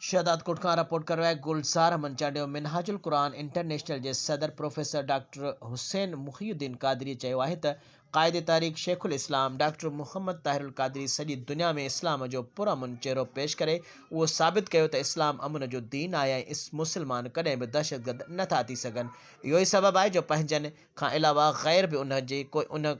شهدادڪوٽ کان رپورٽ ڪريو آهي گلزار احمد چانڊيو منهاج القرآن انٽرنيشنل جي صدر پروفيسر ڊاڪٽر حسين محي الدين قادري چيو آهي ته قائد تحريڪ شيخ الاسلام ڊاڪٽر محمد طاهر القادري سڄي دنيا ۾ اسلام جو پرامن چهرو پيش ڪري اهو ثابت ڪيو ته اسلام امن جو دين آهي ۽ مسلمان ڪڏهن به دهشتگرد نٿا ٿي سگهن اهو ئي سبب آهي جو پنهنجن کان علاوه غير به ان جي ان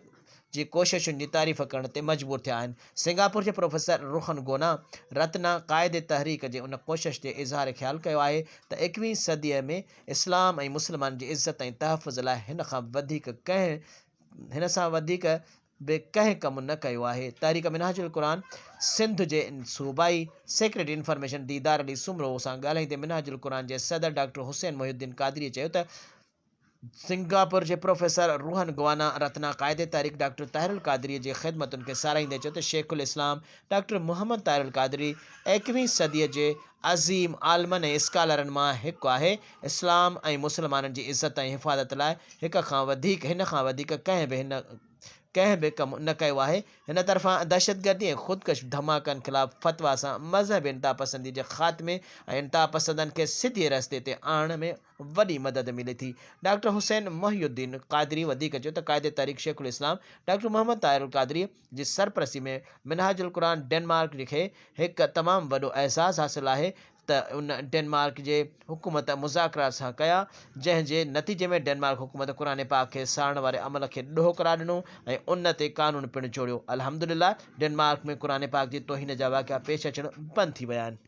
جي ڪوششن جي تعريف ڪرڻ تي مجبور ٿيا آهن. سنگاپور جي پروفيسر روهن گونا رتنا قائد تحريڪ جي ان ڪوشش تي اظهار خيال ڪيو آهي ته ايڪويهين صديء ۾ اسلام ۽ مسلمانن جي عزت ۽ تحفظ لاء هن کان وڌيڪ ڪنهن هن سان وڌيڪ به ڪنهن ڪم نه ڪيو آهي. تحريڪ منهاج القرآن سنڌ جي صوبائي سيڪريٽري انفارميشن ديدار علي سومرو سان ڳالهائيندي منهاج القرآن جي صدر ڊاڪٽر حسين محي الدين قادريء چيو ته سنگاپور جي پروفيسر روهن گوانا رتنا قائد تحريڪ ڊاڪٽر طاهر القادريء جي خدمتن کي ساراهيندي چيو ته شيخ الاسلام ڊاڪٽر محمد طاهر القادري ايڪويهين صديء جي عظيم عالمن ۽ اسڪالرن مان هڪ آهي، اسلام ۽ مسلمانن جي عزت ۽ حفاظت لاء هڪ کان وڌيڪ هن کان وڌيڪ ڪنهن به هن ڪنهن به ڪم نه ڪيو آهي، هن طرفان دهشتگردي ۽ خودڪش ڌماڪن خلاف فتويٰ سان مذهبي انتهاپسندي جي خاتمي ۽ انتهاپسندن کي سڌي رستي تي آڻڻ ۾ وڏي مدد ملي ٿي. ڊاڪٽر حسين محي الدين قادري وڌيڪ چيو ته قائد تحريڪ شيخ الاسلام ڊاڪٽر محمد طاهر القادري جي سرپرستي ۾ منهاج القرآن ڊينمارڪ کي هڪ تمام وڏو اعزاز حاصل آهي ته ان ڊينمارڪ جي حڪومت مذاڪرات سان ڪيا جنهن جي نتيجي ۾ ڊينمارڪ حڪومت قرآن پاڪ کي ساڙڻ واري عمل کي ڏوهه قرار ڏنو ۽ ان تي قانون پڻ جوڙيو الحمدلله ڊينمارڪ ۾ قرآن پاڪ جي توهين جا واقعا پيش اچڻ بند ٿي ويا آهن.